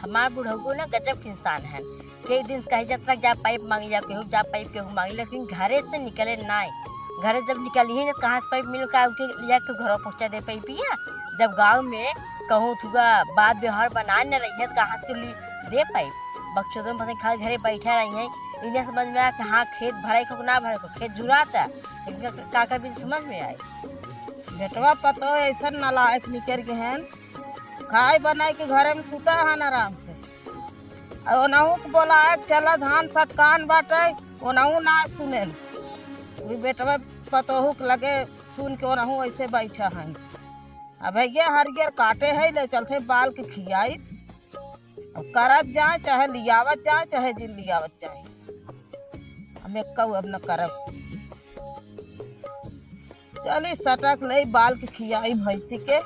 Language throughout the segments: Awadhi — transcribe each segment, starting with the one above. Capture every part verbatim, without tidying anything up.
हमार बुढ़ऊ ना गजब के इंसान है। कई दिन कहे जात रहा, "जा पाइप मांग लिया, केहू जा पाइप, केहू मांग लिया," लेकिन घरे से निकले नाय। घरे जब निकली ही ना, कहाँ से पाइप मिल का, उनके लिया के घरों पहुँचा दे पाइपिया। जब गाँव में कहूँ थुआ बात व्यवहार बनाए न रही है, तो कहाँ से ली दे पाइप? बकचोदन पता नहीं खाली घरे बैठा रही है। इन्हें समझ में आया कि हाँ, खेत भरे को ना भरे को, खेत झुराता। इनका का कर भी समझ में आए। बेटवा पतोह ऐसन नालायक निकल गए हैं, खाए बनाए के घरे में सुता हन आराम से। और ओनहू के बोलाए, "चला धान सटकान बाटे," ओनहू ना सुनेन। उ बेटवा पतोहू के लगे सुन के ओनहू ऐसे बैठा हन। अब भैया हरियर काटे है, ले चलते बाल के खियाई। अब करत जाए, चाहे लियावत जाए, चाहे जिन लियावत जाए, हम एक्कऊ अब न करब। चली सटक ले बाल के खियाई भैंसी के,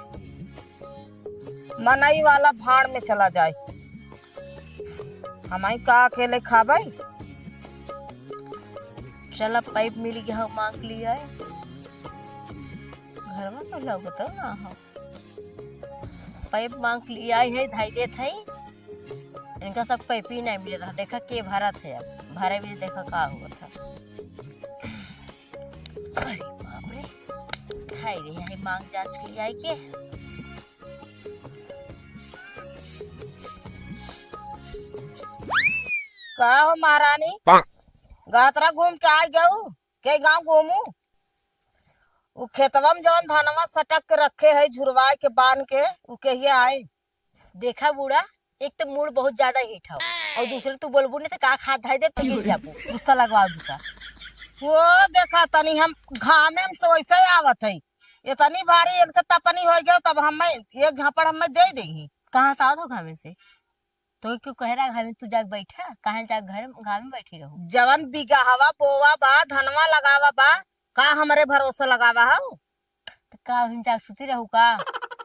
मनई वाला भाड़ में चला जाए, हमई का अकेले खाबई? चला पाइप मिल गया हो, मांग लिया है। घर में तो लगत ना हो। पाइप मांग लिया है, धाई देत है। इनका सब पाइप ही नहीं मिलत है। देखा के भरत है, अब भरे भी देखा का होत है। अरे बाप रे, हाय रे, हाय मांग जांच के लिए आई के। का हो महारानी, गातरा घूम के आ गऊ? के गाँव घूमू? उ खेतवा में जौन धनवा सटक के रखे है, झुरवाए के बांध के, उ कहिया आए? देखा बूढ़ा, एक तो मूड बहुत ज्यादा हीट हौ, और दूसरे तू बोलबू नहीं तो का खात धाई दे, तो गिर जाबू, गुस्सा लगवा दूँ का। वो देखा तनी हम घामे में से वैसे आवत है, इतनी भारी इनके तपनी हो गया, तब हमें एक झापड़ हमें दे देही। कहाँ से आवत हो घामे से? तो क्यों कह रहा घामे तू जाके बैठा, काहे जाके घर में, घामे में बैठी रहू? जवन बिगहवा बोवा बा, धनवा लगावा बा, का हमरे भरोसे लगावा हौ? तो का हम जाके सुती रहू का?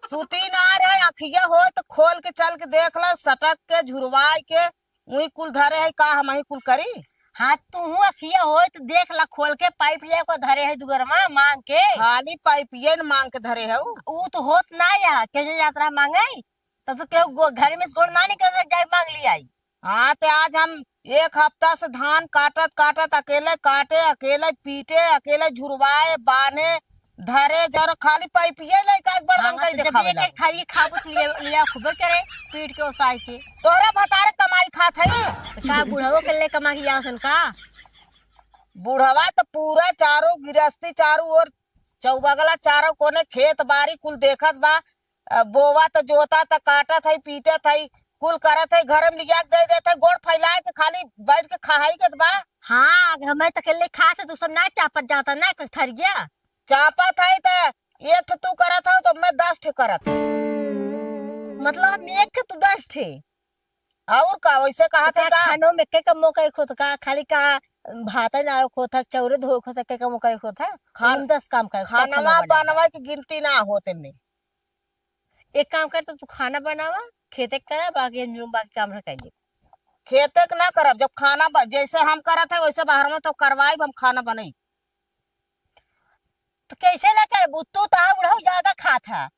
सुती ना रहे, अखिया होय तो खोल के चल के देख ला, सटक के, झुरवाई के, उही कुल धरे है का, हम ही कुल करी? हाँ, तू हूँ अखिया होय तो देख ला खोल के, पाइप ले को धरे है दुगरमा मांग के। खाली पाइप ये न मांग के धरे है उ। उ तो होत ना या, कैसे जात रहा मांगे? तब तो केहू गो-, घर में से गोड़ ना निकल रहा, जाए मांग लिया आई। हाँ, ते आज हम एक हफ्ता से धान काटत काटत अकेले काटे, अकेले पीटे, अकेले झुरवाए, बांधे, धरे, जर खाली पाइपिए लइका एक बड़कन हाँ, कई तो जब देखावे एक एक लागे। थारी खाबू तो लिया, लिया खूबे करे, पीट के ओसाई के। तोहरा भतारे कमाई खात है। तो का बुढ़ावो के ले कमा के आवसन का? बुढ़वा तो पूरा चारों गिरस्ती, चारों ओर चौबगला, चारों कोने खेत बारी कुल देखत बा। अ, बोवा त जोता त काटत है, पीटत है, कुल करत है, घर में लिया के दे देत है, गोड़ फैलाए के खाली बैठ के खहाई के त बा। हाँ, हमें तो अकेले खात है, तू सब ना चापत जाता ना क-, थरिया। चापत है त एक ठो तू करत हो तो मैं दस ठो करत है। मतलब हम एक ठो तू दस ठे। और का वैसे कहा तो थे का का? खानो में के कमो करे खोत का, खाली का भात ना खोत है, चौरे धो खोत है, के कमो करे खोत है? खान-, हम दस काम करे, तब खाना खानवा बनावा। बनवा के गिनती ना होते में। एक काम कर, तो तू खाना बनावा, खेते करा, बाकी हम जो बाकी काम है कर ले। खेते के ना करब, जब खाना ब-, जैसे हम करत है वैसे बाहर में तो करवाई, हम खाना बनाई। तो कैसे ना करबू? तू तो बुढ़ऊ ज्यादा खात है।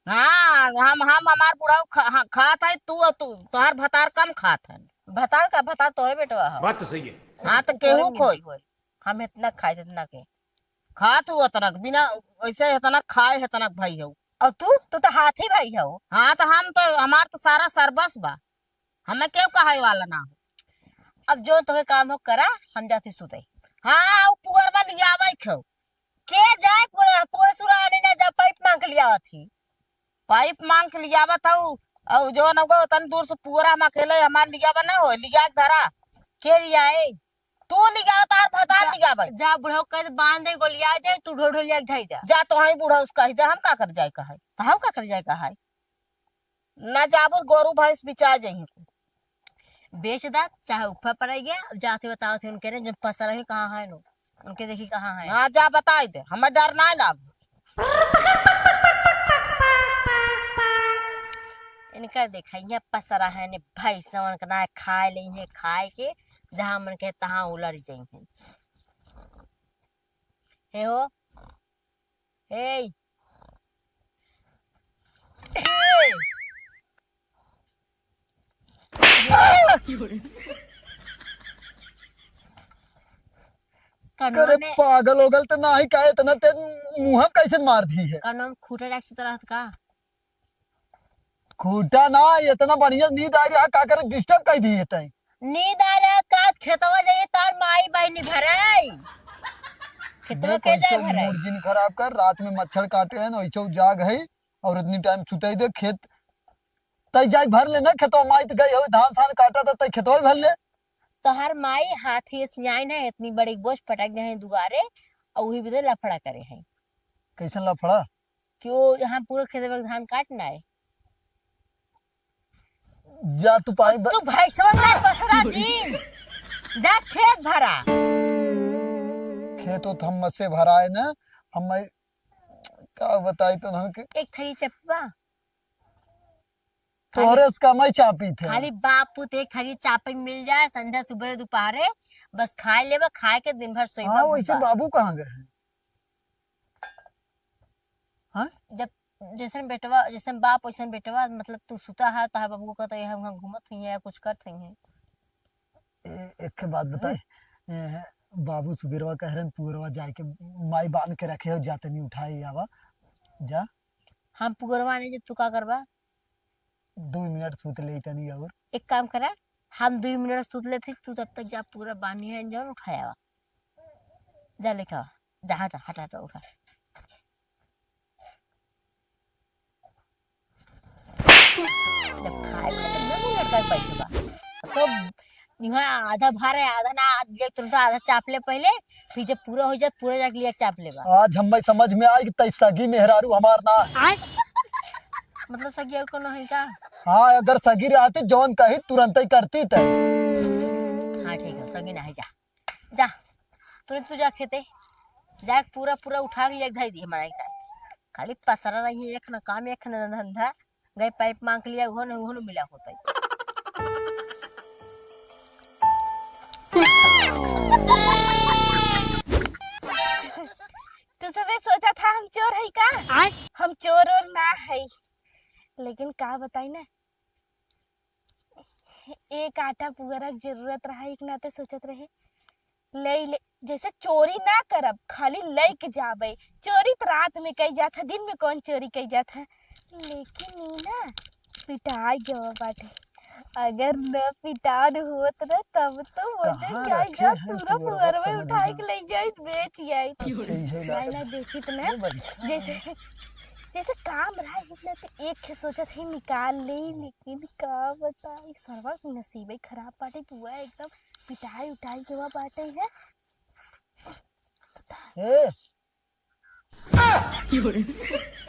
हाँ, हम, हम हमार बुढ़ऊ खा-, हाँ, खात है, तू, तू, तोहार भतार कम खात है। भतार का भतार तोरे बेटवा है। बात तो सही है। हाँ, तो तू केहू तोरे खोई। मिली होई। हम इतना खाए, इतना के। खात हूँ अतरक, बिना ऐसे इतना खाए, इतना भाई हो। और तू, तू तो हाथी भाई हो। हाँ, तो हम तो, हमार तो सारा सरबस बा, हमें केहू कहाई वाला ना हो। अब जो तोहे काम हो करा, हम जाती सुते। हाँ, उ पुअरवा लियावे खो। के जाए पुअर, पुअर सुरा आने ना जा, पाइप मांग के लियावत ही। पाइप मांग के लियावत हऊ, और जो न हो तन दूर से पुअरा हम अकेले हमार लियावा ना हो, लिया के धरा। के लियाए? तू लियावा, तार भतार जा, लियावे। जा बुढ़ऊ कह दे, बांध दे, गोलिया दे, तू ढो ढो लिया के धई दे। जा तो हई बुढ़ऊ से कह दे, हम का कर जाए कहे? तो हम का कर जाए कहे? ना जाबो, गोरू भैंस बिचा जइहीं। बेच दा, चाहे उफा पड़ गया, जाते बताओ थे उनके रे, जब पसर है कहाँ है नो, उनके देखी कहाँ है। हाँ, जा बताई दे, हमें डर ना लाग। इनका देखा, यहाँ पसरा है ने भैंसवन के ना खाए ले, इन्हें खाए के, जहाँ मन के तहाँ उलर जइहीं। हे हो, ए, ए, कनवा करे में पागल होगल त नाही का, इतना तेज मुँह कैसे मार दी है? कनवा में खूटा राख सुता रहत का? खूटा ना, इतना बढ़िया नींद आ रहा, का करे disturb कर दी है तई? नींद आ रहा का? खेतवा जाइए, तार माई बहनी भराई। खेतवा देख, के जाए कैसे भराई? Mood जिन खराब कर, रात में मच्छर काटे हैं, वैसे जाग है और इतनी time सुताई दे खेत। तई जाई भर लेना खेतवा, माई त गई हो, धान सान काटा था, तई खेतवा ही भर ले। तोहार माई हाथी से आई ना, इतनी बड़ी बोझ पटक दे हैं दुआरे, और वही बदे लफड़ा करे हैं। कैसन लफड़ा? कि वो यहाँ पूरा खेत में धान काटना है। जा तू पाई ब- तू भैंसवा का पसरा जी, जा खेत भरा। खेत तो हम से भराए ना, हम का बताई तो हम के एक थरी चपवा। तोहरे से कमाई चापी थे। खाली बाप पुत एक थरी चापे के मिल जाए, संझा सुबह दोपहरे, बस खाए लेबा, खाए के दिन भर सोइबा, हाँ, वैसे घूमबा। बाबू कहाँ गए हैं? हाँ? जब जैसन बेटवा, जैसन बाप, वैसन बेटवा, मतलब, तू सुता है, तोहार बाबू कहता है, "हम, हम घूमत हुई है, कुछ करत हुई है।" ए, एक ठे बात बताए, हम्म। ए, बाबू सुबेरवा कह रहे हैं, "पुअरवा जाए के माई बांध के रखे हो, जा तनी उठाए आवा, जा।" हम पुअरवा नहीं, जब तू का करबा? दो मिनट सूत ले तनी और। एक काम करा, हम दो मिनट सूत लेते, तू तब तक जा, पूरा बानी है जौन उठाया। जा लेके आ, जा, हटा, हटा, हटा, उठा। जब खाए खत्म ना, वो लड़का बैठ बा। तो यहाँ आधा भार है, आधा ना, आध-, ले तुरंत आधा चाप ले पहले, फिर जब पूरा हो जाए, पूरा जाके लिया चाप लेबा। आज हमें समझ में आई कि तई सगी मेहरारू हमार ना है। आय? मतलब सगी और कोनो है का? हाँ, अगर सगी रहती, जौन कही, तुरंत ही करती तई। हाँ, ठीक है, सगी ना है, जा। जा, तुरंत तू जा खेते। जा, पूरा, पूरा उठा के ले धई दी हमारा इधर। खाली पसरा रही है, एक न काम, एक न धंधा। गए पाइप मांग लिया, उहो न, उहो न मिला होता है। तू सबे सोचा था हम चोर है का? आय? हम चोर और ना है, लेकिन का बताई ना, एक आटा पुअरा के जरूरत रहा, एक नाते सोचत रहे, ले, ले, जैसे चोरी ना करब, खाली लेके जाबे। चोरी त रात में कई जात है, दिन में कौन चोरी कई जात है? लेकिन ई ना पिटाई गवा बाटे। अगर न पिटान होत ना, तब तो बोलते कहाँ क्या रखे जा, हैं पूरा पुअरवा, पुअरवा समझ उठाई ना। के ले जाइत, बेच आइत। अच्छा, इहे नहीं, लागत। नहीं, बेचित ना। ये बड़ी। जैसे, जैसे काम रहा, इतना तो एक ही सोचत है निकाल ले, लेकिन का बताई, सरवा के नसीबे खराब बाटे, पुआ एकदम पिटाई उटाई के हुआ बाटे है। ए,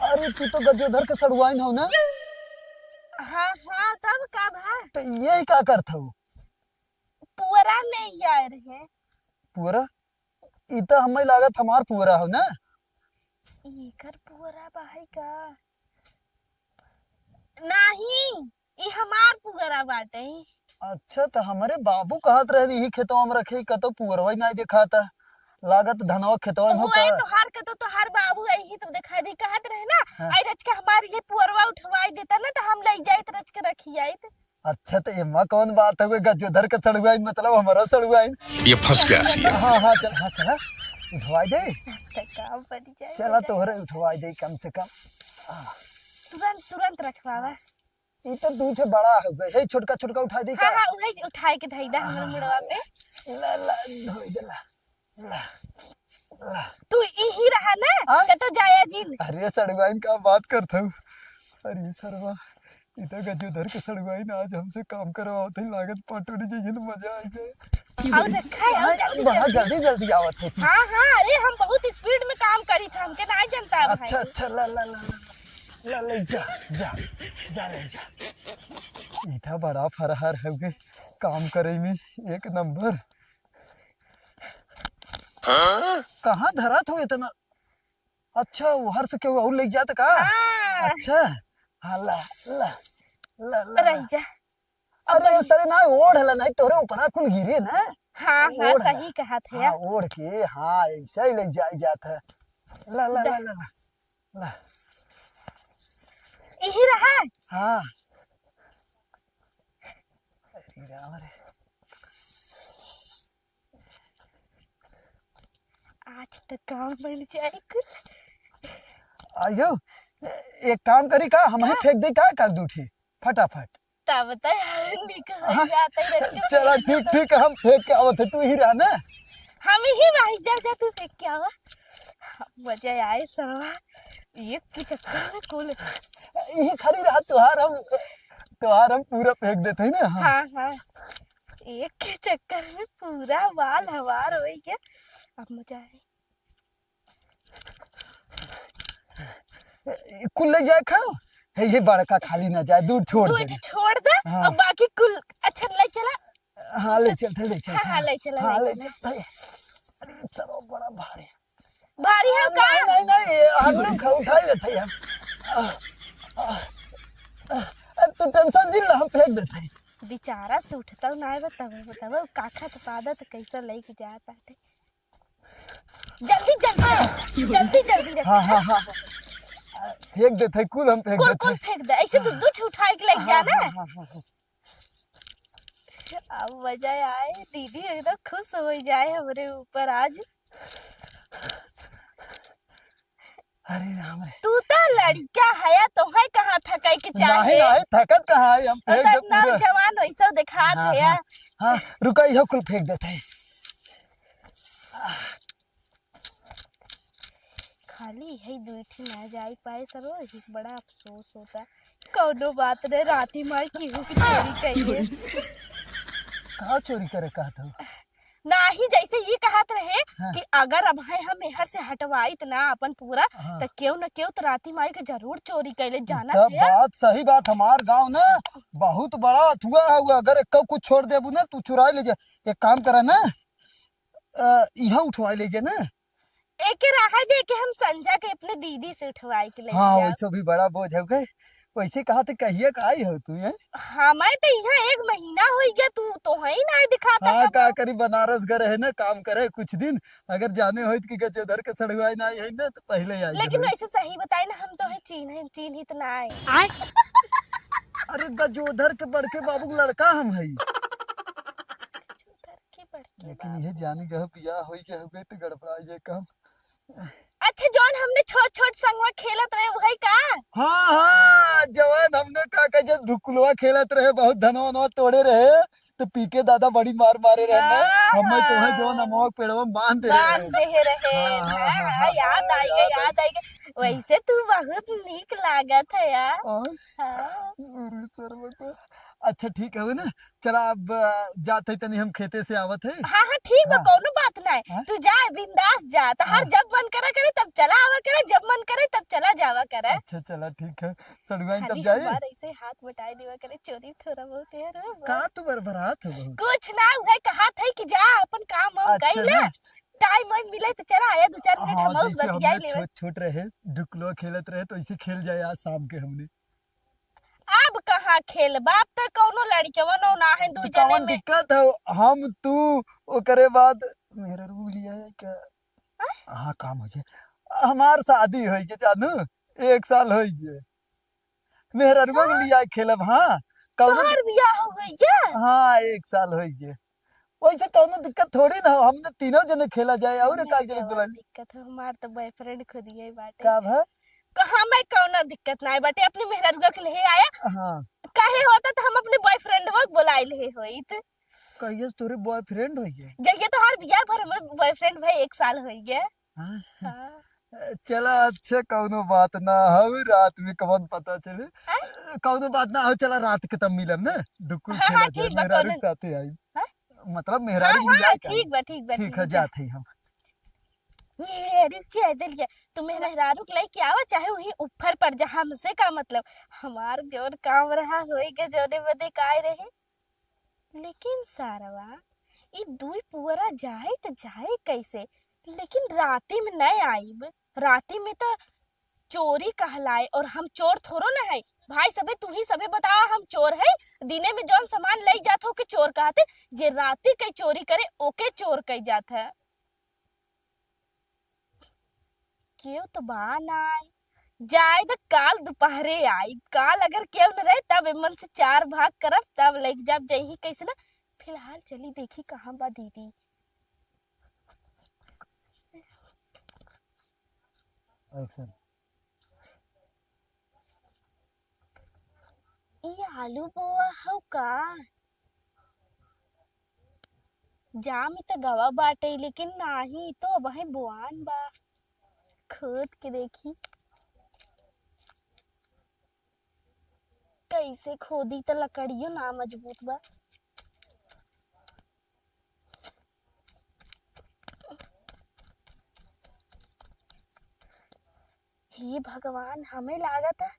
अरे, तू तो गजोधर के सड़ुआइन हो ना? हाँ, हाँ, तब का भा? तो ये का करत हो? पुअरा ले आए रहे। पुअरा? ई तो हमें लागत हमार पुअरा हो ना? एकर पुअरा बा है का? नाही, ई हमार पुअरा बाटे। अच्छा, त हमरे बाबू कहत रहे, "यही खेतवा में रखे, कतो पुअरवा ही नाई देखाता। लागत धनवा खेतवा में हो वही का?" तोहार के तो तोहार बाबू यही तो दिखा दी, कहत रहे ना, हाँ। "आई रच के हमार ये पुअरवा उठवाई देता ना, तो हम ले जाइत रच के रखी आइत।" अच्छा, त एमा कौन बात है, कोई गजोधर के सड़ुआइन, मतलब हमारा सड़ुआइन। ये फंस गया सी। हाँ, हाँ, चल, हाँ, चला, उठवाई दे। तो काम बन जाए, चला, हो जाए। तोहरे उठवाई दे कम से कम। आ। तुरंत, तुरंत रखवावा। ई तो दू ठे बड़ा हो गए। हे, छोटका, छोटका उठा दी का? हाँ, हाँ, उहे उठाए के धई दा हमरे हाँ, मुड़वा पे। ला, ला, धोई दे, ला, ला, ला। तू इही रहा ना? हाँ? कतो जाया जिन? अरे, सड़ुआइन का बात करत हूँ। अरे, सरवा, ई तो गजोधर के सड़ुआइन आज हमसे काम करवावत है, लागत पाटोड़ी जइहन, मजा आ जाए। और रखा है, और हाँ, जल्दी, बड़ा जल्दी। जल्दी, जल्दी आवत है तू। हाँ, हाँ, अरे, हम बहुत speed में काम करी था, हमके ना जनता है अच्छा, भाई। अच्छा, ला, ला, ला, ला। ला, ले जा, जा, जा, ले जा। ई तो बड़ा फरहर हउवे, काम करे में एक नंबर। कहाँ धरत हो इतना? अच्छा, उहर से केहू और ले जात का? हाँ। अच्छा, हाँ, ला, ला, ला, ला, ला। रह जा। अरे, इस तरह ना ओढ़ ला, नहीं तोरे ऊपर कुल गिरे ना। हाँ, हाँ, ओढ़ ला। सही कहत है। हाँ, ओढ़ के, हाँ, ऐसे ही ले जाए जात है। ला, ला, दा। ला, ला, ला। ला। यही रहा? हाँ। अरे आज तो काम बन जाए कुल। आयो, ए-, एक काम करी का, हम ही का? फेंक दे का, कर दू ठी, फटाफट। तब तो निकल हाँ। जाता ही रचके चला, फेंक ठीक, दे। ठीक, हम फेंक के आवत है, तू ही रह ना। हम ही भाई, जा, जा, तू फेंक के आवा। मजा आए सरवा, एक के चक्कर में कुल। यही खड़ी रहा, तुहार हम, तुहार हम पूरा फेंक देते हैं ना। हाँ। हाँ, हाँ, एक के चक्कर में पूरा बाल हमार हो गया। अब मजा आए। ए, कुल ले जाए खाओ। हे, ये बड़का खाली ना जाए, दूर छोड़ दू दे। एक छोड़ दे, हाँ। अब बाकी कुल अच्छा ले चला। हाँ, ले चल, ले चल। हाँ, हाँ, ले चला, हाँ, ले ले चला। चल। अरे, चलो, बड़ा भारी। भारी है का? नहीं, नहीं, नहीं, ये हम लोग खा-, उठा ही लेते हैं हम। आ, आ, आ, तू tension जिन ला, हम फेंक देते हैं। बेचारा से उठता ना है, बताओ, बताओ, काखा तो पादत कैसा लेके जाता है। जल्दी, जल्दी, जल्दी, जल्दी रख। हाँ, हाँ, हाँ, हाँ। फेंक देते हैं, कुल हम फेंक कुल, देते कुल हैं। फेंक दे, ऐसे तो हाँ। दू ठे उठाए के लेके हाँ, जाना हाँ, है। हाँ, हाँ, हाँ। अब मजा आए, दीदी एकदम खुश हो जाए हमरे ऊपर आज। अरे राम रे। तू तो लड़का है, तोहे कहाँ थकाई के चाहे? नहीं, नहीं, थकत कहाँ है, हम फेंक दे पूरा। नौजवान वैसा दिखात हाँ, है। हाँ, हाँ, रुका, यह कुल फेंक देते हैं। खाली है दू ठे ना जाई पाए सरो, एक बड़ा अफसोस होता। कौनो बात नहीं, राती माई केहू की चोरी कइले। का चोरी करे कहत हो? नाही, जैसे ये कहत रहे हाँ। कि अगर अब है हम एहर से हटवाइत ना अपन पूरा, हाँ। तो केहू न केहू तो राती माई के जरूर चोरी कइले, जानत तब है। बात सही बात, हमार गाँव ना बहुत बड़ा अथुआ है, अगर एक कुछ छोड़ देबू ना, तू चुराई ले जा। एक काम करा ना, अ, इहाँ उठवाई ले जा ना। एके रहा दे के हम संझा के अपने दीदी से उठवाई के ले हाँ, जाब। वैसे भी बड़ा बोझ हो गए। वैसे कहा तो कहिए का आई हो तू, हैं? हाँ, मैं तो यहाँ एक महीना हो गया, तू तो है ही ना दिखाता हाँ, हम। का करी, बनारस गए रहे ना काम करे कुछ दिन, अगर जाने होइत कि गजोधर के सड़ुआई ना आई है ना तो पहले आई लेकिन रहे। वैसे सही बताए ना, हम तो है चीन्ह, चीन्हित ना आए। आय? अरे गजोधर के बड़के बाबू के लड़का हम है। गजोधर के बड़के लेकिन बाबू। ये जानी गए बियाह होई गए हो गए तो गड़बड़ा जाए काम। अच्छा, जौन हमने छोट छोट संगवा खेलत रहे, वही का? हाँ, हाँ, जवान हमने का कहे, जब ढुकुलवा खेलत रहे, बहुत धनवा वनवा तोड़े रहे, तो पी के दादा बड़ी मार मारे रहे ना। हाँ, हमें तो है हाँ। जौन अमवा के पेड़वा में बांध दे बांध रहे। दे रहे। हाँ, हाँ, हाँ, हाँ, हाँ, हाँ, याद हाँ, आई गई, याद आई। याद आई गई। वैसे तू बहुत नीक लागत है यार। और? हाँ। अरे सर, वो तो अच्छा, ठीक है ना, चला अब, अ, जात है तनी हम खेते से आवत है। हाँ, हाँ, ठीक बा, हाँ। कौनो बात ना है। हाँ? तू जा, बिंदास जा, तहार हाँ। जब मन करा करे तब चला आवा करे, जब मन करे तब चला जावा करे। अच्छा, चला ठीक है, सड़ुआइन तब खाली जाए। हमार ऐसे हाथ बटाए देवा करे, चोरी थोड़ा बहुत है रे, बस। का तू बरबरात हो बहुत? कुछ ना, उहे कहा था कि जा अपन काम वाम अच्छा कइला, ना। टाइम वाइम मिले तो चला आया, दो चार मिनट हाँ, हम जैसे बतिया हमने लेवे। छोट छोट रहे, ढुकलो खेलत रहे, तो ऐसे खेल जाए आज शाम के हमने। अब कहाँ खेलबा, अब तो कौनो लड़िकवन ना है, दू तो जने कौन में। दिक्कत है? हम, तू, ओकरे बाद मेहररू लिया है क्या? हाँ? हाँ, काम हो जाए। हमार शादी होई के जानू, एक साल होई गए। मेहररुआ के हाँ? लिया खेलब, हाँ। कौनो तोहार दिक-, बियाह हो गई क्या? हाँ, एक साल होई गए। वैसे कौनो दिक्कत थोड़ी ना हो, हमने तीनों जने खेला जाए, और नहीं, का जरूरत क्या बोला? दिक्कत है, हमार तो बॉयफ्रेंड खुद ही बाटे। का भा? कहाँ मैं कौनो दिक्कत ना बाटे, अपने मेहररुआ के ले आया। हाँ। काहे होता तो हम अपने बॉयफ्रेंडवा के बुलाए ले होइत। कहिए तोरे बॉयफ्रेंड होई गए? जहिया तोहार बियाह भर हमर बॉयफ्रेंड भाई एक साल होई गए। हाँ। हाँ। चला अच्छा, कौनो बात ना हो, रात में कवन पता चले। हाँ? कौनो बात ना हो, चला रात के तब मिलब ना, डुकुल हाँ, खेला हाँ, जाए, ठीक बा, मेहरारू कौनो के साथे आई। हाँ? मतलब हाँ, मेहरारू हाँ, लिया के आई। ठीक बा, ठीक बा, ठीक ठीक है, बा। जात है हम। मेहरारू के दे लिया, तू मेहरारू के लेके आवा, चाहे वही ऊपर पर जा, हमसे का मतलब, हमार जौन काम रहा होई के जौने बदे काय रहे। लेकिन सारवा, ई दुई पुअरा जाए त जाए कैसे? लेकिन राती में नहीं आइब। राती में त चोरी कहलाए, और हम चोर थोड़ो ना है। भाई सबे, तू ही सबे बतावा, हम चोर है? दिने में जौन सामान ले जात हो के चोर कहते, जे राती के चोरी करे, ओके चोर कही जात है। केहू तो बा नाय, जाए द, काल दुपहरे आई, काल अगर केहू न रहे तब एमन से चार भाग करब, तब लइके जाब। जइही कैसे ना, फिलहाल चली देखी कहाँ बा दीदी। Action। ई आलू बोआ हौ का? जाम ई त गवा बाटे, लेकिन नाही, ई तो अबहीं बोआन बा। खोद के देखी। कैसे खोदी त लकड़ियो ना मजबूत बा। हे भगवान, हमें लागत है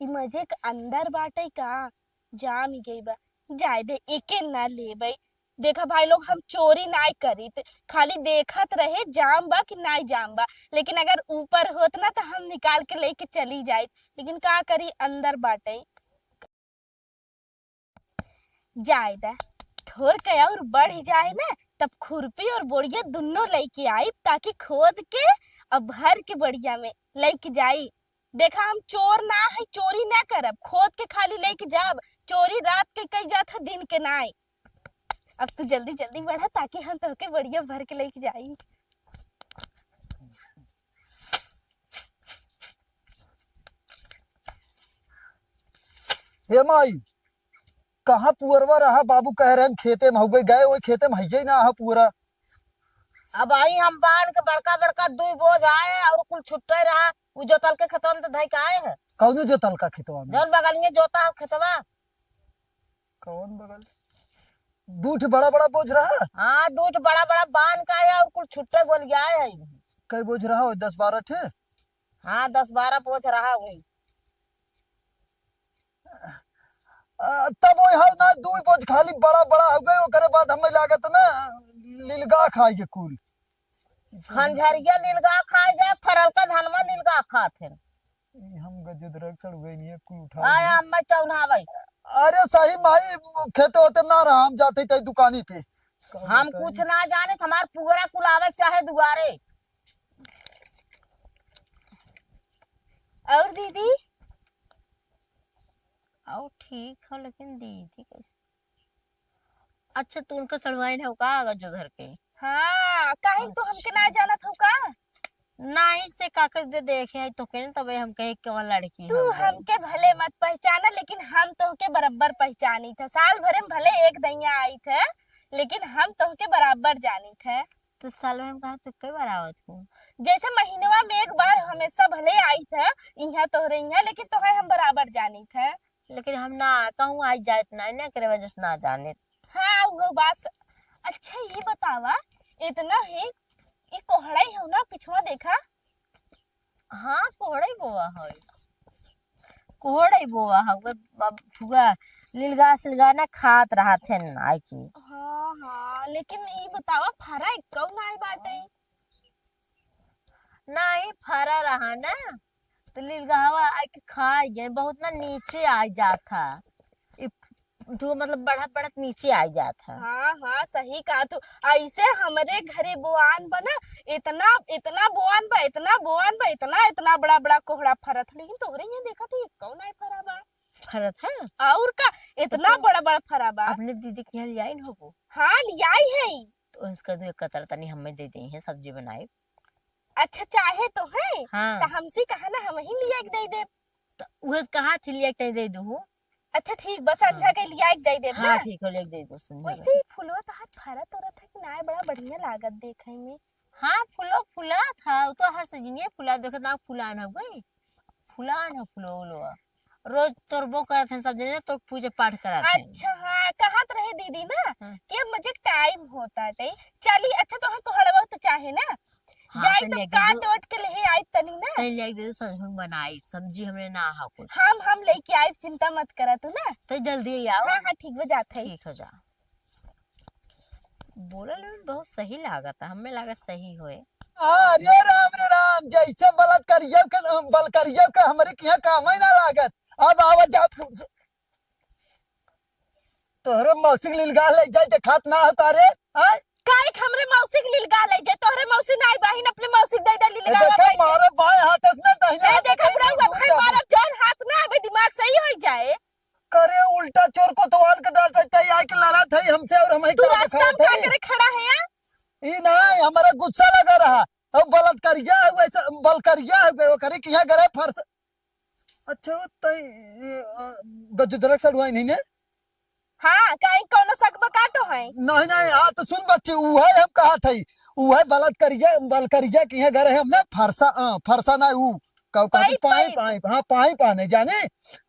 ई मजे के अंदर बाटे का, जाम ही गई बा। जाए दे, एके ना लेबै। देखा भाई लोग, हम चोरी नाय करीत, खाली देखत रहे जाम बा कि नाय जाम बा, लेकिन अगर ऊपर होत ना तो हम निकाल के लेके चली जाइत, लेकिन का करी, अंदर बाटे। जाए दा, थोर के और बढ़ जाए ना, तब खुरपी और बोड़िया दुनो लेके आई, ताकि खोद के और भर के बोड़िया में लेके जाई। देखा, हम चोर ना है, चोरी ना करब, खोद के खाली लेके जाब। चोरी रात के कई जात है, दिन के नाय। अब तू जल्दी जल्दी बढ़ा, ताकि हम तोहके बोड़िया भर के लेके जाई। हे माई, कहाँ पुअरवा रहा? बाबू कह रहे हैं खेते में हुए गए, वही खेते में हइये ना है पुअरा। अब आई हम बांध के बड़का बड़का दुई बोझ आए और कुल छुट्टे रहा, उ जोतल के खेतवा में तो धई के आए हैं। कौनो जोतल का खेतवा में? जौन बगलिए जोता है खेतवा। कौन बगल? दू ठे बड़ा बड़ा बोझ रहा? हाँ, दू ठे बड़ा बड़ा बांध का है और कुल छुट्टे गोलियाए है। कई बोझ रहा हो? दस बारह ठे? हाँ, दस बारह बोझ रहा हुई। आ, तब वही है ना, दू बोझ खाली बड़ा बड़ा हो गए, ओकरे बाद हमें लागत ना लिलगा खाई के कुल। खंजहरिया लिलगा खाए जाए, फरल का धनमा लिलगा खात है। ई हम गजदरक चढ़ गई नहीं है, कुल उठा आया लिया। हम मैं चौन्हावई। अरे सही माई, खेते होते ना रहा, हम जाते थे दुकानी पे। हम कुछ ना जाने, हमार पुअरा कुल आवे चाहे दुआरे। और दीदी? और ठीक हो, लेकिन दीदी कैसे? अच्छा, तू उनका सड़वाइन हो का, अगर जो घर के? हाँ, काहे तू हमके ना अच्छा। जानत हो का? नाही से का कर दे देखे है तो के, तबे हम कहे कौन लड़की तू हो गई। हमके भले मत पहचाना, लेकिन हम तोहके बराबर पहचानी थे। साल भरे में भले एक दैया आई थे, लेकिन हम तोहके बराबर जानी थे। तो साल भर में कहा तू कई बार आवत हो? जैसे महीनवा में एक बार हमेशा भले आई थे, इहाँ तोहरे इहाँ, लेकिन तोहे हम बराबर जानी थे। लेकिन हम ना कहूँ आई जात ना, ना करे वजह से ना जाने। हाँ, वो बात स-, अच्छा, ये बतावा, इतना है, ये कोहड़ा ही हो ना, पिछवा देखा? हाँ, कोहड़ा ही बोआ है, कोहड़ा ही बोआ है, वो अब छुआ लिलगा सिलगा ना खात रहत है ना, आई की। हाँ, हाँ, लेकिन ये बतावा, फरा कौन आई बाटे? नाही, फरा रहा ना, तो लिलगावा आके खा गए, बहुत ना नीचे आ जात था। इ-, धुआं मतलब बढ़त बढ़त नीचे आ जात था। हाँ, हाँ, सही कहा तू। ऐसे हमरे घरे बोआन बा ना, इतना, इतना बोआन बा, इतना बोआन बा, इतना, इतना बड़ा, बड़ा कोहड़ा फरत, लेकिन तोहरे यहाँ देखा थी, कौन आए फरा बा? फरत है? और का, इतना तो बड़ा, बड़ा फरा बा। अपने दीदी के यहाँ ले आई न होबो? हाँ, ले आई है। तो उसका दो एक कतरा तनी हमें दे दे हैं, सब्जी बनाए। अच्छा, चाहे तो है, हाँ। तो हमसे कहा ना, हम ही लिया के दे देब। तो उहे कहा थी, लिया के दे दू। अच्छा, ठीक, बस संझा हाँ। के लिया के दे देब हाँ, ना। ठीक हो, लिया के दे दो, संझा वैसे के। ही फुलवा तहार फरत उरत है कि ना, बड़ा बढ़िया लागत देखे में। हाँ, फुलो फुला था, वो तो हर सीजनिए फुला, देखो ना, फुलान हो गई, फुलान हो फुलो उलो। रोज तोरबो करत हैं सब जने, तो पूजा पाठ करत हैं। अच्छा, हाँ, कहत रहे दीदी ना हाँ। कि अब मुझे टाइम होता है। चली, अच्छा, तो हम कोहड़वा तो चाहे ना, हाँ, जाई तो तो ले काट दो। ओट के ले आई तनी ना। तनी ले दे दो, सब्जी बनाई, सब्जी हमरे ना हा कुछ। हम, हम लेके आई, चिंता मत करा तू ना। तो जल्दी आओ। हाँ, हाँ, ठीक बा, जात है। ठीक हो जा। बोलल में बहुत सही लागत है, हमें लागत सही होए। हाँ, अरे राम रे राम, जैसे बलात्कारियों के, बलकरियों के हमरे के यहाँ काम ही ना लागत। अब आवा जा फु-, तोहरे मौसी के लिलगा ले जाए देखात ना हो का रे? आय? काहे हमरे मौसी के लीलगाह ले जाए, तोहरे मौसी नाई बहिन, अपने मौसी के दे दे ए, लीलगाह देखा, बैठ के। मारे बाएं हाथ से ना, दाहिने ए, हाथ से देखा, कहीं बुढ़ऊ दूर भाई, दूर मारा जावे। जौन हाथ ना आवे, दिमाग सही होई जाए। करे उल्टा चोर कोतवाल के डाल देते, आके लड़त है हमसे और हम ही तू का रास्ता में दिखावत का है। करे खड़ा है या? ई ना, हमारा गुस्सा लगा रहा। अब बलात्कारिया है वैसे, बलात्कारिया है, वो करे कि यहाँ गरे फर्श। अच्छा, तई, ए, अ, गजोधरा के सड़ुआइन ही ने? हाँ, काहे कौनो शक बा का तो है? नहीं, नहीं, हाँ, तो सुन बच्ची, उहे हम कहत हई, उहे बलात्कारिया, बलात्कारिया के यहाँ गरे हमने फरसा, हाँ, फरसा ना ऊ, का कहत पाइप, पाइप, पाइप। पाइप, हाँ, पाइप आने जाने,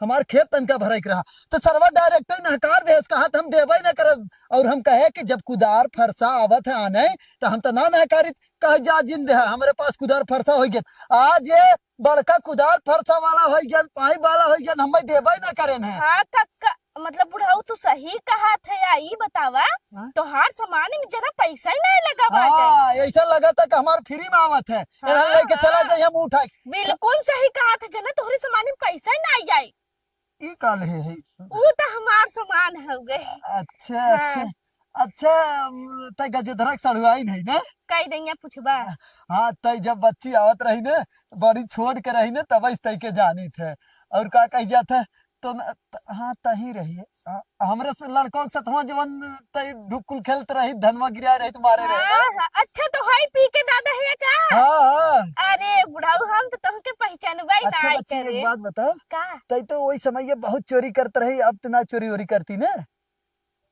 हमार खेत तनका भराई के रहा। तो सरवा direct ही नकार दे, कहत हम देबे ना करब। और हम कहे कि जब कुदार फरसा आवत है आने, तो हम तो ना नकारित, कह जा जिन दे, हमरे पास कुदार फरसा हो गया। आज ये बड़का कुदार फरसा वाला होइ गया, पाइप वाला होइ गया, हमें देबे ना करेन है। हाँ, त क-, मतलब बुढ़ऊ तू सही कहत है या, ई बतावा, हाँ? तोहार सामान में जना पैसा ही नहीं लगा बाटे। हाँ, ऐसा लगा था कि हमार free में आवत है। हाँ, एहन लेके चला हाँ। जाई हम उठाई। बिल्कुल सही कहत है जना, तोहरे सामान में पैसा ही नहीं आई। ई का ले है? ऊ त हमार सामान हउवे। अच्छा, हाँ। अच्छा। अच्छा, अम, तै गजोधरा के सड़ुआइन है ना? कई दैया पूछबा? हाँ, तै जब बच्ची आवत रही ना, बड़ी छोट के रही ना, तब इस तै के जानी थे। और का कही जात है? तो न, त, हाँ, तही रही है। हाँ, हमरे से लड़कों के सतवा जवन तै ढुकुल खेलत रही, धनवा गिरा रही, तुम्हारे रहे ना? हाँ, हाँ। अच्छा, तो हई पी के दादा है का? हाँ, हाँ। अरे बुढ़ऊ, हम तो तुमके पहचानबे अच्छा, ना बच्ची, एक करे। बात बताओ। का? तै तो वही समय ये बहुत चोरी करत रही, अब तो ना चोरी वोरी करती ना?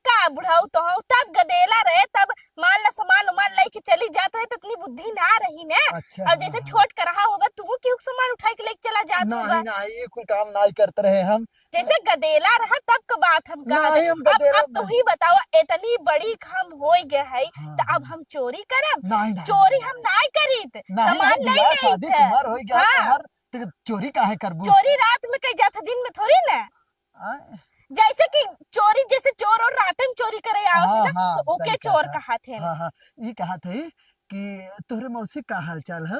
का बुढ़ऊ, तो हम तब गदेला रहे, तब मान ला सामान उमान लेके चली जात रहे, तो इतनी बुद्धि ना रही ना। अच्छा, अब हाँ, जैसे हाँ। छोट करहा होगा, तू क्यों सामान उठा के लेके चला जात नहीं, होगा? नहीं, ये कुल काम नहीं करत रहे हम। जैसे गदेला रहा तब का बात हम कहा नहीं, था। हम अब, गदेला अब तू नहीं। ही बताओ, इतनी बड़ी हम हो गए है, हाँ, तो अब हाँ। हम चोरी करब? नहीं, नहीं, चोरी नहीं, हम नहीं। नहीं करीत, नहीं, सामान नहीं, नहीं बियाह शादी लेत। तुम्हार हो गया, हाँ। तुम्हार, तो चोरी काहे करबू? चोरी रात में कही जात है, दिन में थोड़ी ना। आय। जैसे कि चोरी, जैसे चोर और रात में चोरी करे आवत हाँ, है ना, हाँ, तो ओके सही चोर कहत है। कहा थे। हाँ, हाँ, ई कहत है कि तोहरे मौसी का हाल चाल है?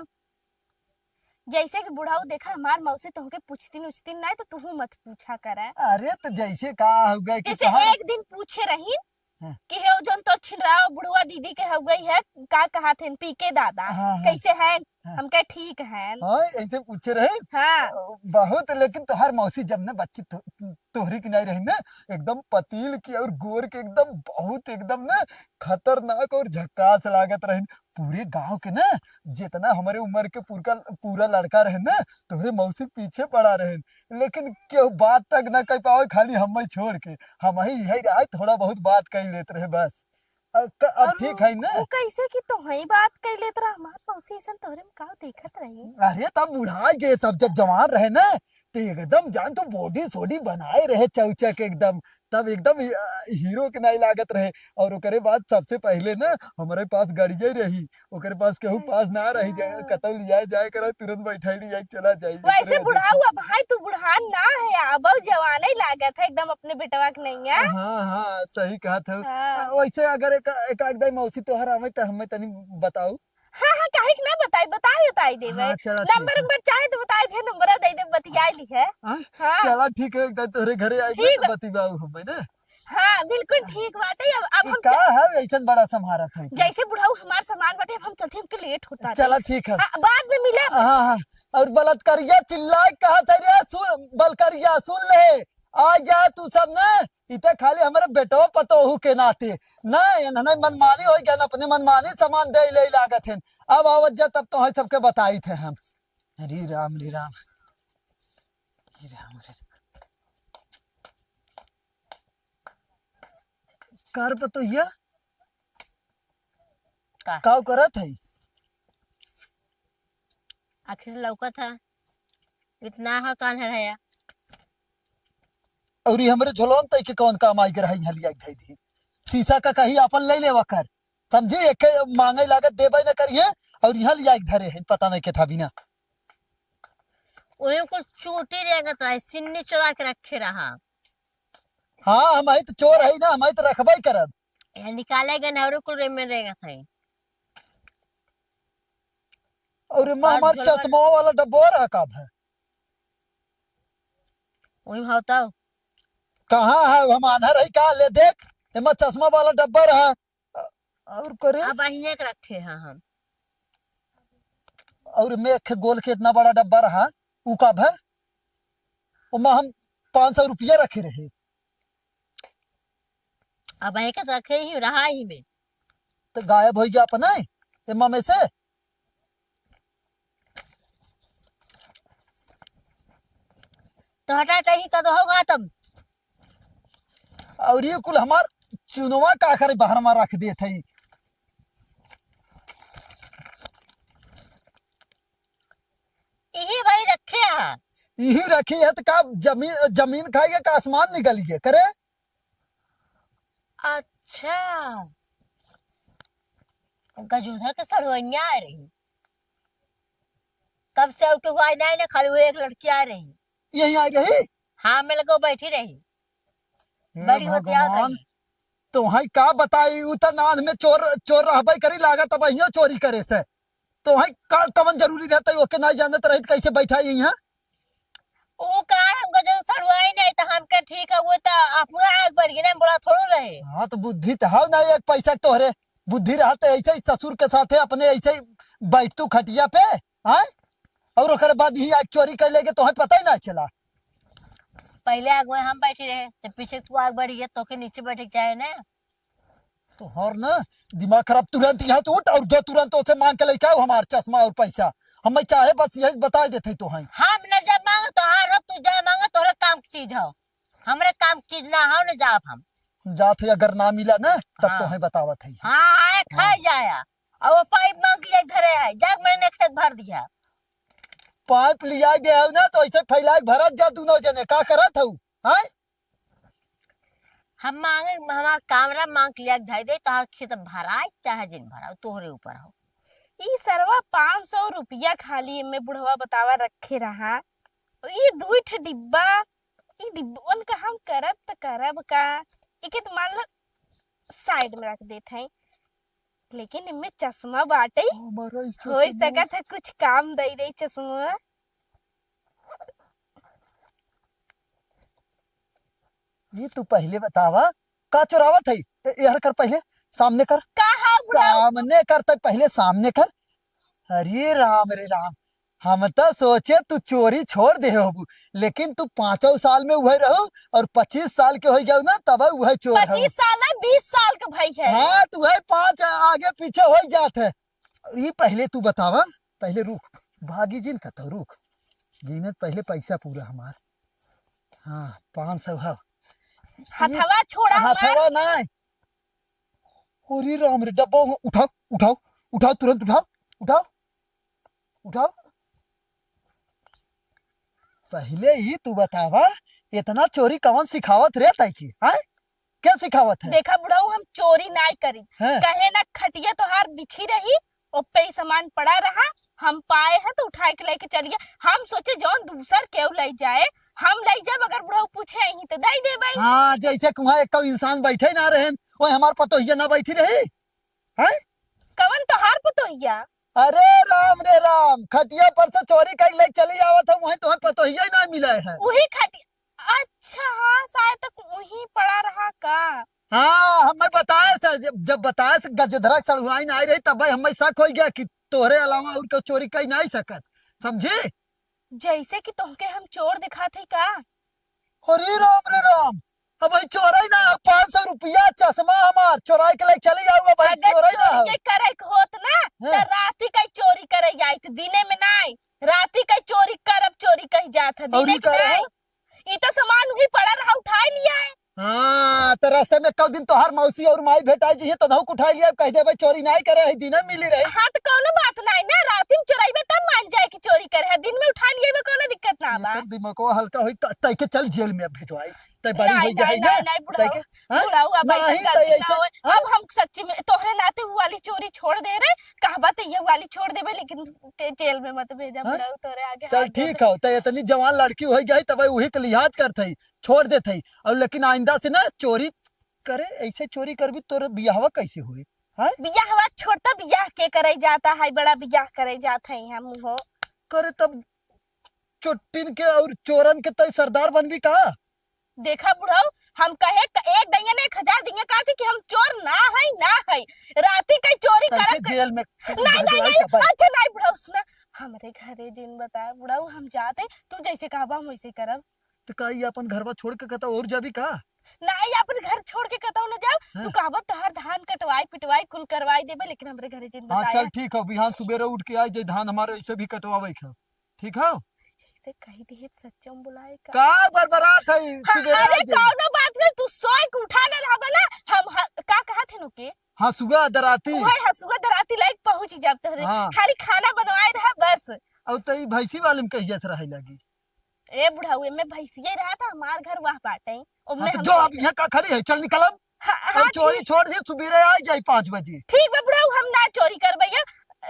जैसे कि बुढ़ऊ देखा, हमार मौसी तोहके पूछतीन उछतीन ना, तो तूहू मत पूछा करा। अरे, तो जैसे का हो गए कि जैसे तोहर एक दिन पूछे रही हाँ। कि हे जौन तोर छिनरावा बुढ़वा दीदी के हो गई है, का कहत हैं, पी के दादा, हाँ, हाँ। कैसे हैं? हाँ। हम कहे, "ठीक हैं।" हाँ, ऐसे पूछे रहे। हाँ। अ, बहुत, लेकिन तोहार मौसी जब न बच्ची तो, तोहरी की नहीं रही ना, एकदम पतील की और गोर के एकदम बहुत एकदम ना खतरनाक और झक्कास लागत रही। पूरे गांव के ना जितना हमारे उम्र के पूरा, पूरा लड़का रहे ना, तोहरे मौसी के पीछे पड़ा रहे, लेकिन केहू बात तक ना कह पावे, खाली हमें छोड़ के। हम ही यही रहे, थोड़ा बहुत बात कर लेत रहे बस। अ, क-, अब और ठीक है ना? वो कैसे कि तोहई बात कर लेत रहा, हमार मौसी ऐसन तोहरे में का देखत रही? अरे, तब बुढ़ा गए, तब जब जवान रहे ना, तो एकदम जान तो body सोडी बनाए रहे चौचक एकदम, तब एकदम ही-, अ, हीरो के नाई लागत रहे। और ओकरे बाद सबसे पहले ना हमारे पास गड़िया रही, ओकरे पास केहू पास ना रही जाए, अच्छा। कतौ लियाए जाए करे, तुरंत बैठाई लियाए चला जाए, वैसे एकरे वजह से। बुढ़ाऊ अब भाई, तू बुढ़ान ना है, अब जवाने लागत है एकदम अपने बेटवा के नैया। हाँ, हाँ, सही कहत है। हाँ। आ, वैसे अगर एक, एक आध दाई मौसी तोहर आवे त हमें तनी बताऊ। हाँ, हाँ, काहे के ना बताई, बताई, बताई देबे। हाँ, चला, ठीक नंबर, है। नंबर चाहे तो बताई दे, नंबर दे दे, बतियाई ली है। हाँ? हाँ। चला, ठीक है, एक दाई तोहरे घरे आई ठीक तो बतियाऊ हमें ना। हाँ, बिल्कुल ठीक बाटे। अब, अब ई हम का च- है, ऐसन बड़ा सम्हारत है? जैसे बुढ़ऊ हमार सामान बाटे, अब हम चलते, हमके लेट होता है। चला, ठीक है। हाँ, बाद में मिले। हाँ, हाँ। और बलात्कारिया चिल्लाए कहत है, "रे सुन, बलकरिया सुन ले, आ जा तू सब ने, इते खाली हमारे बेटवा पतोहू के नाते। नहीं, इन्हने मनमानी हो गया ना, अपने मनमानी सामान दे ले लागत है। अब आवत जा, तब तो है सबके बताई थे हम।" हरे राम, रे राम, रे राम, रे राम। कार पर तो यह का? काव करत है? आँखी से लौकत है, इतना है कान है या? और ये हमरे झोलवा में तई के कौन काम आई के रही, यहाँ लिया के धई दी। शीशा का कहीं आपन ले लेवा कर, समझी? एक मांगे लागत देबे न करिए, और यहाँ लिया के धरे हैं, पता नहीं के था बिना। ओही कुल चोटी रेंगत रहे, सिन्नी चोरा के रखे रहा। हाँ, हम आई तो चोर है ना, हम आई तो रखबे ही करब। या निकाले गए ना, और कुल रे में रेंगत है। और एमा और हमार झोलवा चश्मा वाला डब्बा रहा का है? वही भावता हो। कहाँ है? हम आन्हर है का? ले देख, एमा चश्मा वाला डब्बा रहा। और करे? अब अहिए के रखे हैं हम। और मैं एक गोल के इतना बड़ा डब्बा रहा, उ का भा? ओमा हम पाँच सौ रुपया रखे रहे। अब एक रखे ही रहा ही में। तो गायब होइ गया अपने एमा में से। तो हटा कहीं का तो होगा तब। और ये कुल हमार चुनवा का करे बाहर में रख देत है। यही भाई रखे हैं। यही रखी है तो का जमीन, जमीन खाइए का आसमान निकल गए करे? अच्छा, गजोधर के सड़वइया आ रही, तब से और केहू आए नहीं ना, खाली वो एक लड़की आ रही। यही आई रही? हाँ, मेरे को बैठी रही। हे बड़ी होती आवत भगवान, रही। तोहई का बताई, उ त नान में चोर, चोर रहबे करी, लागत अब अहियो चोरी करे से। तोहई का, कवन जरूरी रहता, ओके नहीं जानत रही, कैसे बैठा यही है? ऊ का हमको जो सड़ुआई नहीं तो हमके ठीक है, वो तो अपना आग बढ़ गया, बड़ा थोड़ो रहे। हाँ, तो बुद्धि तो हव ना, एक पैसा के तोहरे बुद्धि रहत ऐसे ही ससुर के साथे अपने ऐसे ही बैठ तू खटिया पे, हाँ? और ओकरे बाद ही आग चोरी कर लेके तोहे पता ही ना चला। पहले आग में हम बैठे रहे, तो पीछे तू आग बढ़ गया, तो के नीचे बैठे के चाहे ना। तोहर ना दिमाग खराब, तुरंत यहाँ से उठ और जो तुरंत ओसे मांग के लेके आओ हमार चश्मा और पैसा। हम चाहे बस यही बता देते तो हैं। हम न जब मांगे तोहार हो, तू जा मांगे तोहरे काम की चीज हो। हमरे काम की चीज ना हो, न जाब हम। जात है अगर ना मिला ना तब हाँ। तो है बतावत है। हाँ, आए खा हाँ। जाया। और वो पाइप मांग के ले घरे है, जाग मैंने खेत भर दिया। पाइप लिया दे हो ना तो ऐसे फैला के भरत जा दोनों जने, का करत हो? हैं? हम मांगे, हमार कामरा मांग के लिया के धई दे, तोहार खेत भराए चाहे जिन भराओ, तोहरे ऊपर हो। ई सरवा पाँच सौ रुपया खाली एमे बुढ़वा बतावा रखे रहा। ई दुई ठे डिब्बा, ई डिब्बन का हम करब त करब का? एके त मान लो साइड में रख देत हैं, लेकिन इनमें चश्मा बाटे, हमारा ई होइ चश्मा। सकत है कुछ काम दे दे चश्मा। ये तू पहले बतावा, का चोरावत है? ए, एहर कर पहले, सामने कर। का है बुढ़ऊ? सामने कर, तक पहले सामने कर। अरे राम रे राम, हम तो सोचे तू चोरी छोड़ दे होबू, लेकिन तू पाँचों साल में उहे रहू और पच्चीस साल के हो गया ना, तब उहे चोर है। पच्चीस साल है, बीस साल के भाई है। हाँ, तू है पाँच आगे पीछे हो जात है। और ये पहले तू बतावा, पहले रुक, भागी जिन कतौ रुक, गिनत पहले पैसा पूरा हमार। हाँ, पाँच सौ है। हथवा छोड़ा हमार। हथवा ना। अरे राम रे, डब्बा उठाओ, उठाओ, उठाओ, तुरंत उठाओ, उठाओ, उठाओ। पहले ही तू बतावा, इतना चोरी कवन सिखावत रे तैकी, हैं? क्या सिखावत है? देखा बुढ़ऊ, हम चोरी नाय करी। हैं? कहे ना खटिया तोहार बिछी रही, ओपे ही सामान पड़ा रहा, हम पाए हैं तो उठाए के लेके चल गया। हम सोचे जौन दूसर केहू ले जाए, हम ले जाब, अगर बुढ़ऊ पूछे यहीं तो दे देबे। हाँ, जैसे कुहाँ एक इंसान बैठे ना रहे, वो हमार पतोहिया ना बैठी रही, हैं? कवन तोहार पतोहिया? अरे राम रे राम, खटिया पर से चोरी कर ले चली आवत है, वहीं तुम्हें पतोहिया ही ना मिला है। वही खटिया, अच्छा, हाँ, शायद तक वहीं पड़ा रहा का? हाँ, हमें बताए से, जब, जब बताए से गजधरा सड़ुआइन आई रही, तब भाई हमें शक हो गया कि तोहरे अलावा और कोई चोरी कर नहीं सकत, समझी? जैसे कि तुमके हम चोर दिखात हई का? अरे राम रे राम, अब भाई चोराई ना, पाँच सौ रुपया चश्मा हमार चोराई के ले चली जाऊ, अब भाई अगर चोराई ना चोरी हो। के करे के होत ना, हाँ। तो राती का चोरी करे जाइत, दिने में नाई, राती का चोरी करब, चोरी कही जात है, और दिने ई के का रहा? नाई। ई तो सामान वही पड़ा रहा, उठाई लिया है। हाँ, तो रास्ते में कौ दिन तोहार मौसी और माई भेटाई जी, तो नहुक उठाई लिया, कह दे भाई चोरी नाई करे है, दिने मिली रही। हाँ, तो कौनो बात नाई ना, राती में चोराई में तब मान जाए कि चोरी करे है, दिन में उठा लिए में कौनो दिक्कत ना बा। एकर दिमागो हल्का होई, त-, तै के चल जेल में अब भिजवाई, तै बड़ी नाई, होई नाई, गई ना, नाई, नाई, बुढ़ऊ, तै के, हाँ? बुढ़ऊ, अब नाई, ऐसन तै गलती ऐसे, ना होए। हाँ? अब हम सच्ची में तोहरे नाते वो वाली चोरी छोड़ दे रहे, कहबा तो ये वाली छोड़ देबे, लेकिन ते जेल में मत भेजा हाँ? बुढ़ऊ, तोरे आगे चल हाथ जोड़ ठीक है, तै इतनी जवान लड़की होई गई, तब वही के लिहाज करत है, छोड़ देत है, और लेकिन आइंदा से ना चोरी करे, ऐसे चोरी करबी, तोर बियाहवा कैसे होई? हैं? बियाहवा छोड़ता, बियाह के करे जाता है, बड़ा बियाह करे जात है हम हो। करे तब चोट्टिन के और चोरन के तय सरदार बनबी का? देखा बुढ़ऊ, हम कहे क-, एक दइया ने एक हजार दइया कहती कि हम चोर ना है, ना है, राती का चोरी करब। जेल में नहीं, नहीं, नहीं। अच्छा, नहीं, बुढ़ऊ, सुना, हमरे घरे जिन बताए, बुढ़ऊ, हम जाते, तू जैसे कहबा, हम वैसे करब। तो का ये अपन घरवा छोड़ के कतौ और जाबी का? नहीं, अपन घर छोड़ के कतौ न जाब। हाँ। तू कहबा, तोहार धान कटवाई, पिटवाई, कुल करवाई देबे, लेकिन हमरे घरे जिन हाँ, बताए। चल, ठीक है, बिहान सुबेरे उठ के आ जाए, धान हमारे ऐसे भी कटवावे के है। ठीक है? जैसे कही दिहे सच्चो में बुलाए का? का बरबरात है, हाँ, सुबेरे अरे, आ जाए। कौनो बात नहीं, तू सोए के उठा न रहबा ना, हम ह-, का कहत है नु के? हसुआ दराती। ओए, हसुआ दराती लायक पहुँच जाब तोहरे। हाँ। खाली खाना बनवाए रहा बस। और तई भैंसी वाले में कहिया से रहे लगी? ए बुढ़ऊ, एमे भैंसिया रहा था, हमार घर वह बाटे। हाँ, ओमे तो हम जो अब यहाँ का खड़ी है, चल निकलब। हाँ, और हाँ, चोरी ठीक। छोड़ दे, सुबेरे आ जाए पाँच बजे। ठीक बा बुढ़ऊ, हम ना चोरी करबे,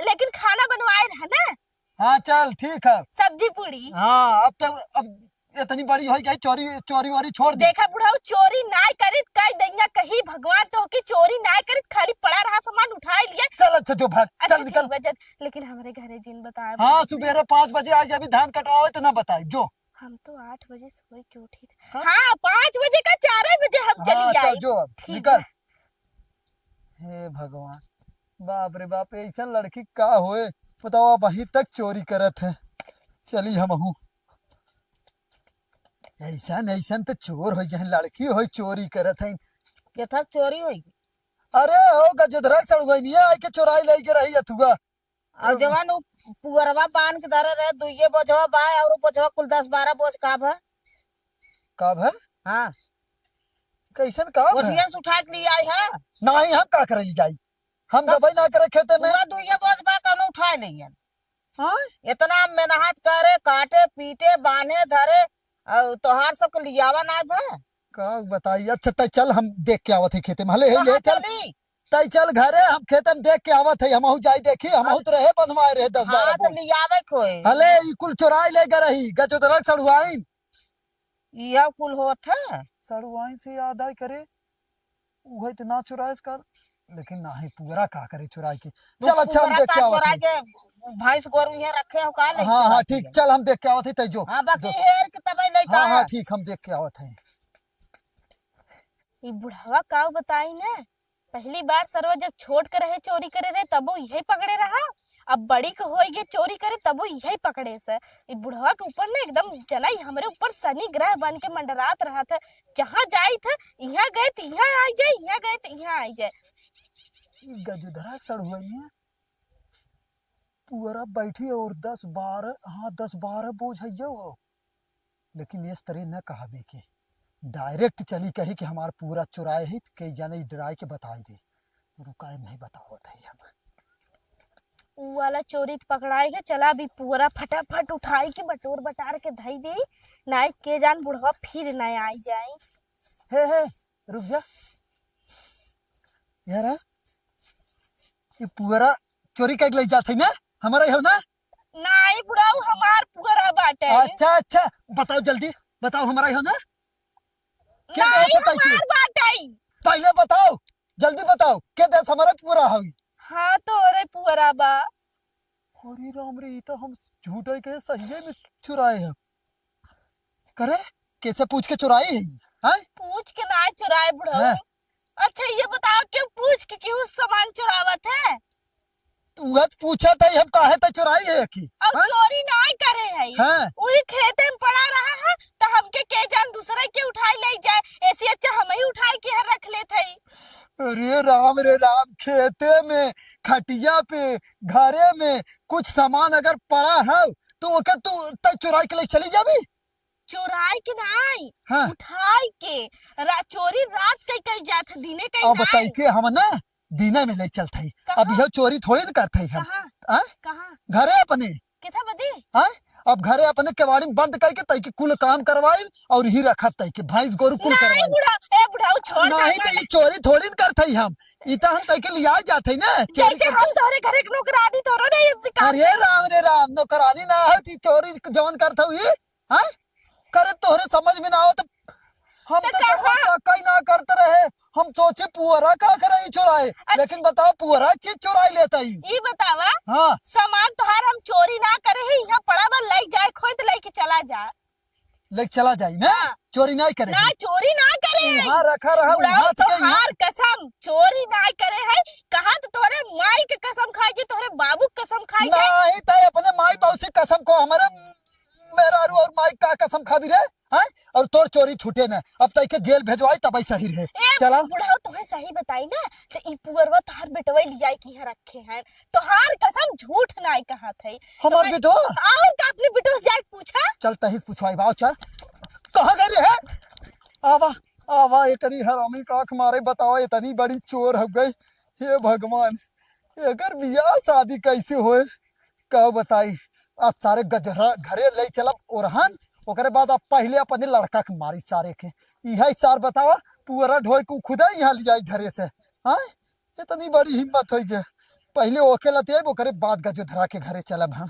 लेकिन खाना बनवाए रहा ना। हाँ, चल, ठीक है। सब्जी पूड़ी। हाँ, अब तो, अब इतनी बड़ी हो गई, चोरी, चोरी वोरी छोड़ दे। देखा बुढ़ऊ, चोरी नाय करित, कई दैया कही भगवान तो कि चोरी नाय करित, खाली पड़ा रहा सामान उठाए लिए। चल, अच्छा, जो भाग, अच्छा, चल, ठीक निकल। बा, चल, लेकिन हमरे घरे जिन बताए हाँ, बुढ़ऊ। सुबेरे पाँच बजे आ जाबी, धान कटवावे तो ना बताए, जो। हम तो आठ बजे सोए के उठी थे। का? हाँ, पाँच बजे का, चार बजे हम हाँ, चली चल, आए। जो अब, ठीक निकल। बा। हे भगवान, बाप रे बाप, ऐसन लड़की का होए, बताओ, अबहीं तक चोरी करत है। चली हमहू। ऐसन, ऐसन तो चोर होइ गए, लड़की होइ चोरी करत है। केथक चोरी होई? अरे हो गजोधरा सड़ुआइनिया आइके चोराई लइके रही अथुआ। और जवन उ पुअरवा बांध के धरे रहे, दुइये बोझवा बा, और उ बोझवा कुल दस बारह बोझ का भा? का भा? हाँ। कैसन का भा? ओठिया से उठा के लिए आई है। नहीं, हम का करे ले जाई? हम तब दवाई ना करे खेते में। पूरा दुइये बोझ बा, कौनो उठाए नहीं है। हाँ? इतना मेहनत करे, काटे, पीटे, बांधे, धरे, और तोहार सबके लियावा ना भा? का बताई? अच्छा, तै चल, हम देख के आवत है खेते में। हले, हे, कहाँ ले चल। चली? तै चल घरे, हम खेते में देख के आवत है, हमहू जाई देखी, हमहू तो रहे बंधवाए रहे दस हाँ, बारह तो बोझ। लियावे खोए। हले, ई कुल चोराई ले गए रही, गजोधरा सड़ुआइन। इया कुल होत है। सड़ुआइन से याद आई करे, उहे तो ना चुराइस कर, लेकिन नाही पुअरा का करे चुराई के। तू चल अच्छा, हम पुअरा देख के का आवत चुराई है। के भैंस गोरू यहाँ रखे हो का ले हाँ, हाँ, चुराई ठीक, के? चल हम देख के आवत है, तै जो। हाँ, बाकी जो। हेर के तबे ले हाँ, हाँ, का। ठीक, हम देख के आवत है। ई बुढ़वा का बताई ने, पहली बार सरवा जब छोट के रहे चोरी करे रहे तबो यही पकड़े रहा, अब बड़ी के होई गए चोरी करे तबो यही पकड़े से। ई बुढ़वा के ऊपर ना एकदम जनई हमरे ऊपर शनि ग्रह बन के मंडरात रहत है। जहाँ जाइत है, यहाँ गए त यहाँ आई जाए, यहाँ गए त यहाँ आई जाए। ई गजोधरा सड़ुआइनिया पुअरा बैठी और दस बारह, हाँ, दस बारह बोझ है यो हो। लेकिन इस तरह न कहावे के, direct चली कही कि हमार पुअरा चुराए है, त कई जाने डराए के बताई दे, रुकाए नहीं बतावत है हम। ऊ वाला चोरी त पकड़ाए के, चला अभी पुअरा फटाफट उठाई के बटोर बटार के धई दे, नाई के जान बुढ़वा फिर न आई जाए। हे, हे, रुक जा। यारा, ये पुअरा चोरी कइके ले जात है ना? हमारा ही हो ना? नाई बुढ़ऊ, हमार पुअरा बाटे। अच्छा, अच्छा, बताओ जल्दी, बताओ, हमारा ही हो ना? के नाई, देत है तैके? हमार बाटे। पहले बताओ, जल्दी बताओ, के देत हमारा पुअरा हवी? हाँ, तोरे पुअरा बा। अरे राम रे, ई तो हम झूठे के सही में चुराए हैं। करे, कैसे पूछ के चुराई है? हैं? पूछ के ना चुराए बुढ़ऊ। हैं? अच्छा, ये बताओ, क्यों पूछ के क्यों सामान चुरावत है? तू वह पूछत है, हम काहे त चुराई है कि? अब हैं? चोरी ना करे है। हैं? वही खेते में पड़ा रहा है, तो हमके के जान दूसरे के उठाई ले जाए, ऐसे अच्छा हम ही उठाई के यहाँ रख लेत है। अरे राम रे राम, खेते में, खटिया पे, घरे में कुछ सामान अगर पड़ा है, तो ओके तू तय चुराई के ले चली जाबी? चुराई के नाई, हाँ। उठाई के। रा-, चोरी रात के कई जात है, दिने के अब नाई। बताई के हम ना दिने में ले चलत हई। कहाँ? अब यह चोरी थोड़ी न करत हई हम। कहाँ? हाँ? कहाँ? घरे अपने। केथा बदे? हाँ? अब घरे अपने केवाड़ी में बंद करके तई के कुल काम करवाई और ही रखब तई के भैंस गोरू कुल नाई करवाई। बुढ़ा, ए बुढ़ाऊ छोड़ नहीं दे। तो ये चोरी थोड़ी न करत हई हम। ई तो हम तई के लिया जात हई ना, चोरी जैसे हम करके। तोहरे घरे के नौकरानी तोरो नहीं हमसे काम अरे राम रे राम, नौकरानी ना हो, ती चोरी जवन करत हऊ ई। हैं? करे तोहरे समझ में ना आवत, हम तो तो कहाँ? कहीं ना करते रहे, हम सोचे पुअरा का करे ई चोराए, अच्छा। लेकिन बताओ पुअरा चीज चोराई लेता ही। ई बतावा, हाँ। सामान तोहार हम चोरी ना करे ही, यहाँ पड़ा बा, लई जाए, खोद लई के चला जा। लेके चला जाई ना। हाँ। चोरी नाहीं करे ना, है। चोरी ना करे है। वहाँ रखा रहा, बुढ़ऊ, वहाँ से कहीं तोहार कसम, चोरी ना करे है। कहा तो तोहरे माई के कसम खाई कि तोहरे बाबू के कसम खाई है। नहीं, तय अपने माई बाबू से कसम को, हमारे मेहरारू और माई का कसम खाबी रे? हैं? और तोर चोरी छूटे ना, अब तय के जेल भेजवाई तब सही रहे। ए, चला। बुढ़ऊ, तोहे सही बताई ना, तो ई पुअरवा तोहार बेटवा लियाई के यहाँ रखे हैं। तोहार कसम, झूठ नाहीं कहत है। हमार तो मैं बेटवा? और का अपने बेटवा से जाके पूछा? चल, तही से पूछवाई बाओ, चल। कहाँ गई रे है? आवा, आवा, एकरी हरामी का आँख मारे, बतावा, इतनी बड़ी चोर हो गई। हे भगवान, एकर बियाह शादी कैसे होए? का बताई, आज सारे गजरा घरे ले चलब ओरहन, ओकरे बाद अब पहले अपने लड़का के मारी सारे के। इहे सार बतावा, पुअरा ढोए के खुदा यहाँ लियाई घरे से। हाँ, इतनी बड़ी हिम्मत होई गे। पहले ओके लतियाई, ओकरे बाद गजो धरा के घरे चलब हम।